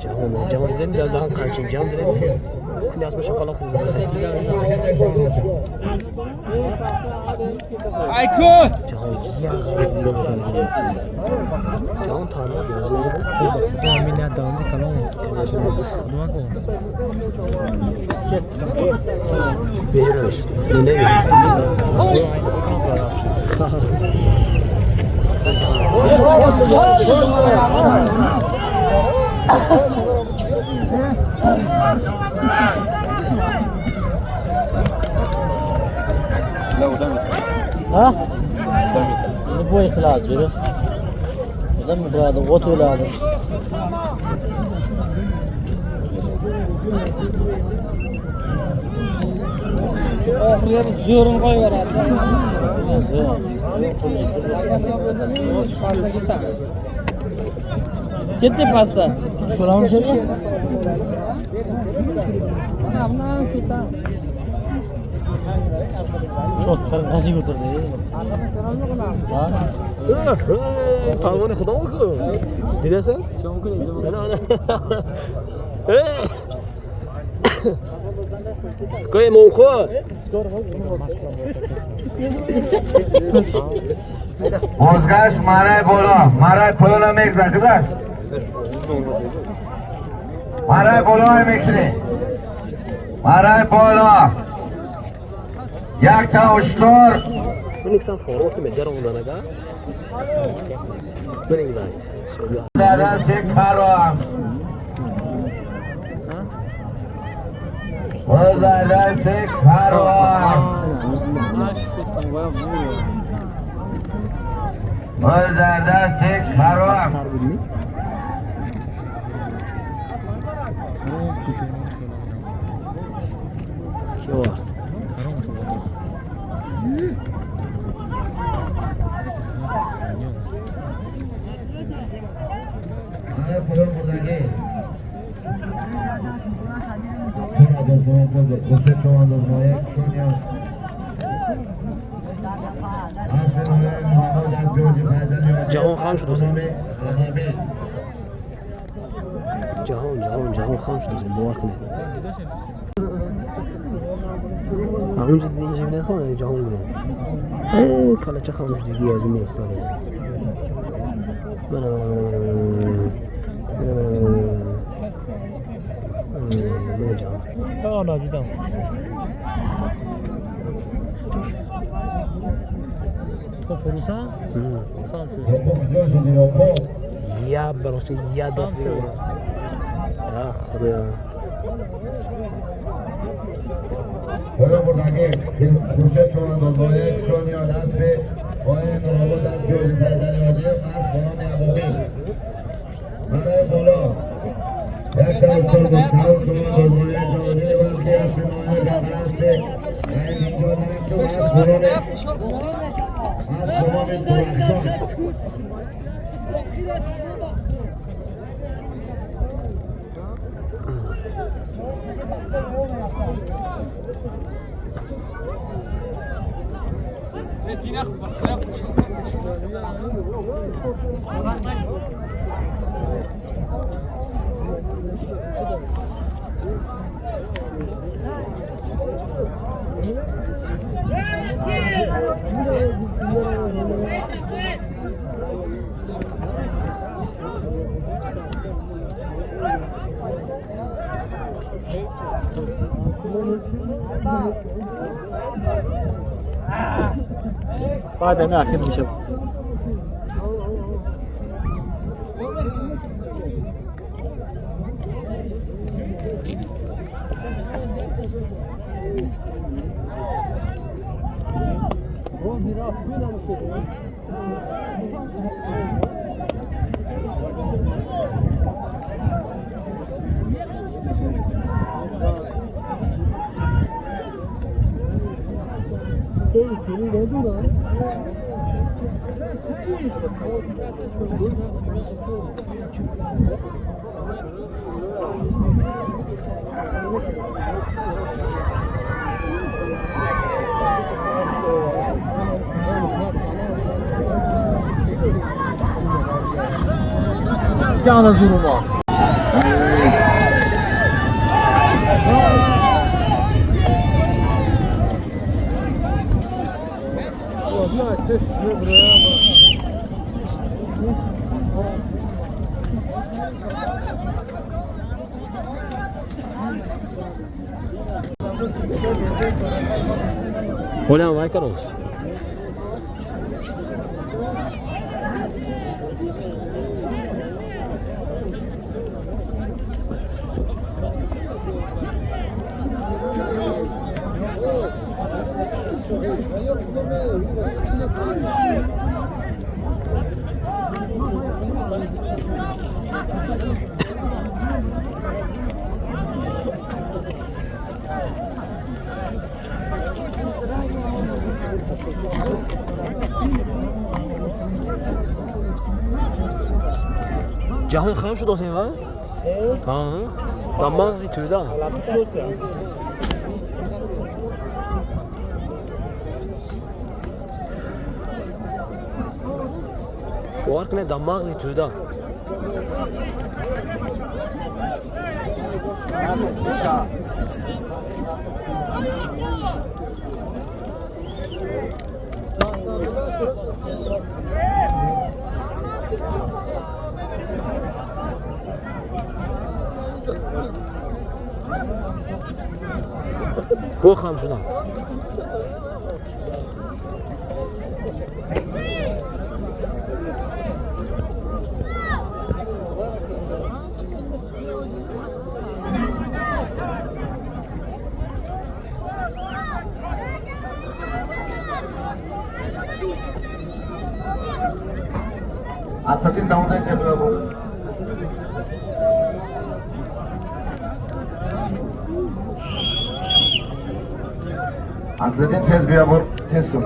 ҷаҳон, ҷаҳон дидем, даҳан қанчин, ҷаҳон дидем. Куни асма шоқалоқ зидосе. Ҷаҳон як ғариб нигоҳ мекунад. Ҷаҳон танҳо бозӣ инҷа буд. Худо ҳамин як даванди калон. Худо кун. Беҳрӯз. Не, не. ها؟ نبوي خلاص جري. دم هذا وطول هذا. زورن qo'yib Ketdi pastda. Tushiramiz endi. Cho't nasib o'tirdi. Palvoni xudo ku. Didasan? Ana ana. Koy monxo. بازگشت مرای بالا مرای پایان میگذر گذشت مرای بالا میکنی مرای بالا یک تا اشتر Miniksan forward me darondan aga. Minik bay. دست کرام باز دست کرام باز دست کرام Ki ovard? مرای پایان بردگی چون تومان پول بود خورشید چوبانداز مایه شونیان اسب نوری محمد از جوجی فیضعلی حاجی Jahon xam shu do'stlar. ابابیل Jahon, jahon, jahon xam shu do'stlar, bovar qiling. Ha, unja inja bilan xon, jahon bilan. Kalacha xamoshligi yozib next oladi. Mana mana mana mana mana mana mana mana mana mana jahon. Ana didam. Топ руса? Хам шуд. Я просто я даст. Ах, Худоё. پایان بردگی خورشید چوبانداز مایه شونیان اسب پایان نورآباد از جوجی فیضعلی حاجی اسب غلام ابابیل مرای بالا یک تا اشتر بود کرام چوبانداز مایه جهانی وزگی اسب نوری در اسب اینجا نقش و اسب غلام اسب غلام تورخشان Баъд ами ахир мешавад. Яна зурума. Ҳолиам вай кароз. Ҷаҳон хам шуд осем ва? Ҳа. Дар мағзи тӯда. Бовар кунед, дар мағзи тӯда. Бо хам шудам. Asadi দাউদে বাবু Asliddin tez biya bur, tez kun.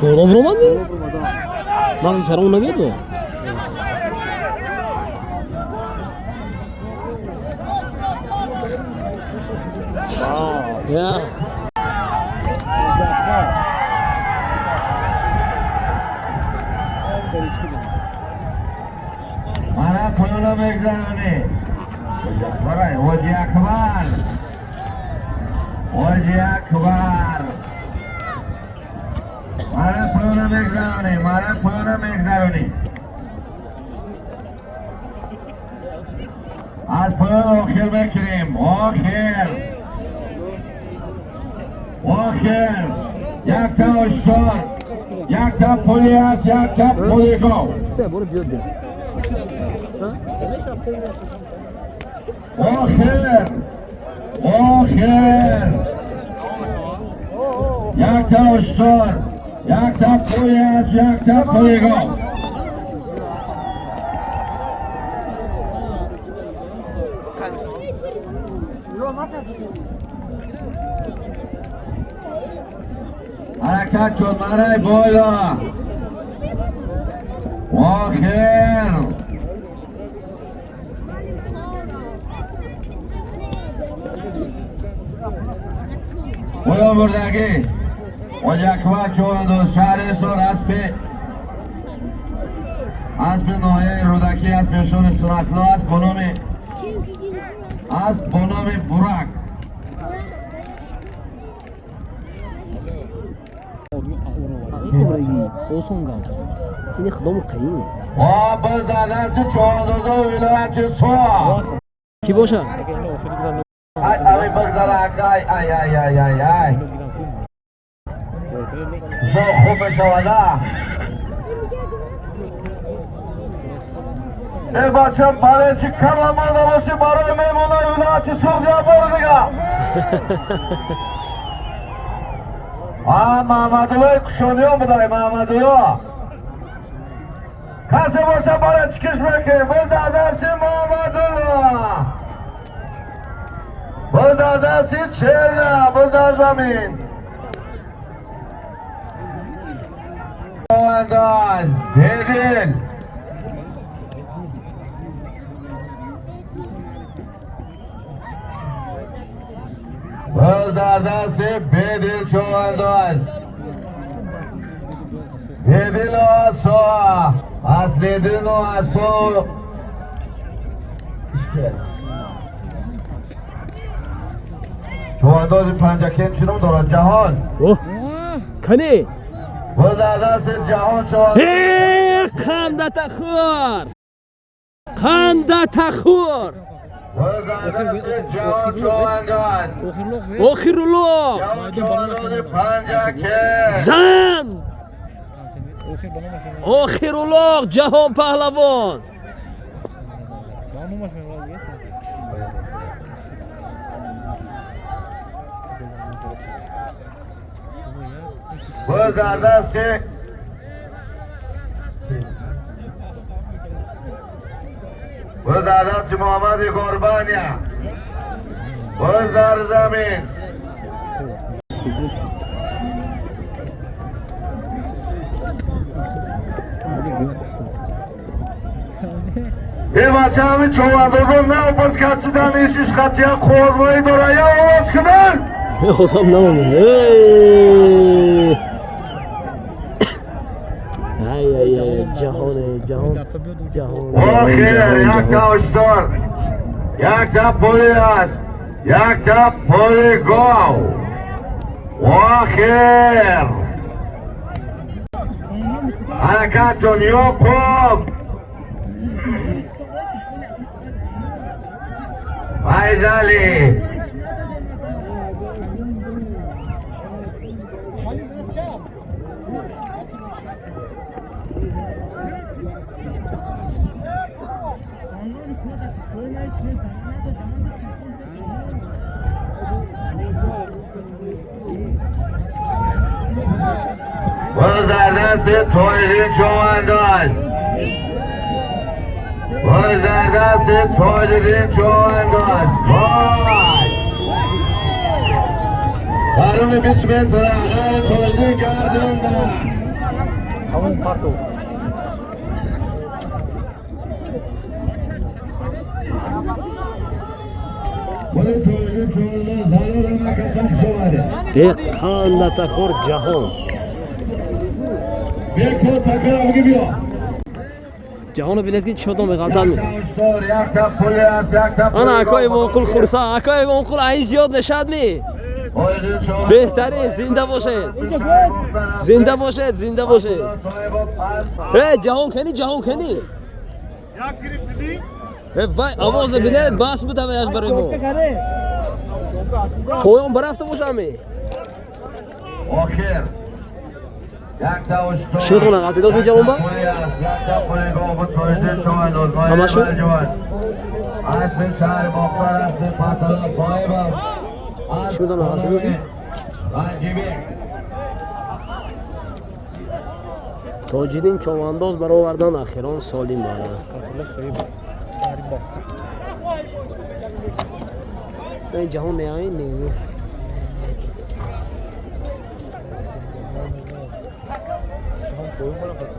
Боло буромадми? Мағзи саромон набиёд бо? Я. Мара поёна мегзаронӣ. Барай, Ҳоҷи Акбар. Ҳоҷи Акбар. Мара поёна мегзаронӣ, мара поёна мегзаронӣ. Аз поён охир мекунем. Охир. Охир. Якта устод, якта пули аст, якта пули гов. Се боро биёд де. Охир. Охир. Якта устод, якта пули аст, якта пули гов. Ҳаракат шуд, марай боло. Охир. Поён бурдагӣ. Ҳоҷи Акбар чӯвандоз шаҳри Ҳисор аспи ноҳияи Рӯдакӣ, аспи шони Сунатулло аст бо номи аст бо номи Бурак. Осон гап. Ини худому қаин. О, боз дар дасти чӯвандозои вилояти Суғд. Кӣ боша? Ай, ами бигзара, ай, ай, ай, ай, ай, ай. Зо хуб мешавад, а? Э, бача, барои чӣ кама монда бошӣ барои меҳмонои вилояти Суғд як бори дигар. А, Маҳмадуллои Кушониён будай, Маҳмадулло. Касе боша барои чӣ киш мекунем? Боз дар дасти Маҳмадулло. Боз дар дасти Черна, боз дар замин. Андаз, Бедил. Боз дар дасти Бедил чӯвандоз. Бедил асо, Аслидину асо. Чӯвандози Панҷакент чӣ ном дорад? Ҷаҳон. Оҳ. Кане? Боз дар дасти Ҷаҳон чӯвандоз. Э, қандатахӯр! Қандатахӯр! Боз дар дасти Ҷаҳон чӯвандоз. Охируллоҳ! Ҷаҳон чӯвандози Панҷакент. Зан! Охируллоҳ Ҷаҳон паҳлавон! Боз дар дасти боз дар дасти Муҳаммади Қурбония. Боз дар замин. Ин бача ҳамин чӯвандозон на боз касидан ишиш хатия қувватмоӣ дора. Я овоз кунанд. Одам намонад. Эй! Ай, ай, ай, ҷаҳоне, ҷаҳон, ҷаҳон, Охир, ҷаҳон, якта ҷаҳон. устод, якта пули аст, якта пули гов. Охир. Ҳаракат кун, Ёқуб. Файзалӣ. دست تویدین چوبنداز، پل در دست تویدین چوبنداز. وای درون 20 متر عقب تویدین گردوندن. Тамом партов. پل تویدین چوبنداز ضرر مکتب شماره. Қандатахор ҷаҳон. بکن تکرار بگی بیا. Ҷаҳонро бинед, ки чишотон меғалтад. یک تا پل است، یک تا پل. Ана акои Имонқул хурсанд. Акои Имонқул, айн зиёд мешавад ми? Беҳтарин, зинда бошед, зинда бошед, зинда бошед. Э, ҷаҳон кани, ҷаҳон кани. Э, вай, овозе бинед, бас буд ҳамаяш барои мо. Поён барафта бошам ми? آخر یک تا اشتار. Чӣ метавонад ғалтидост ми ҷавонба? یک تا پل گاو تویدین چوبنداز. ҳама шуд? اسب شهر باختر است، فتح صاحب است. Чӣ метавонад ғалтидост ми? عجیبی. Тоҷиддин Човандоз баровардан ахирон солим бара. Фатулла Соҳиб, шаҳри Бохтар. Ин ҷаҳон меоин не? Ҷаҳон поён барафт.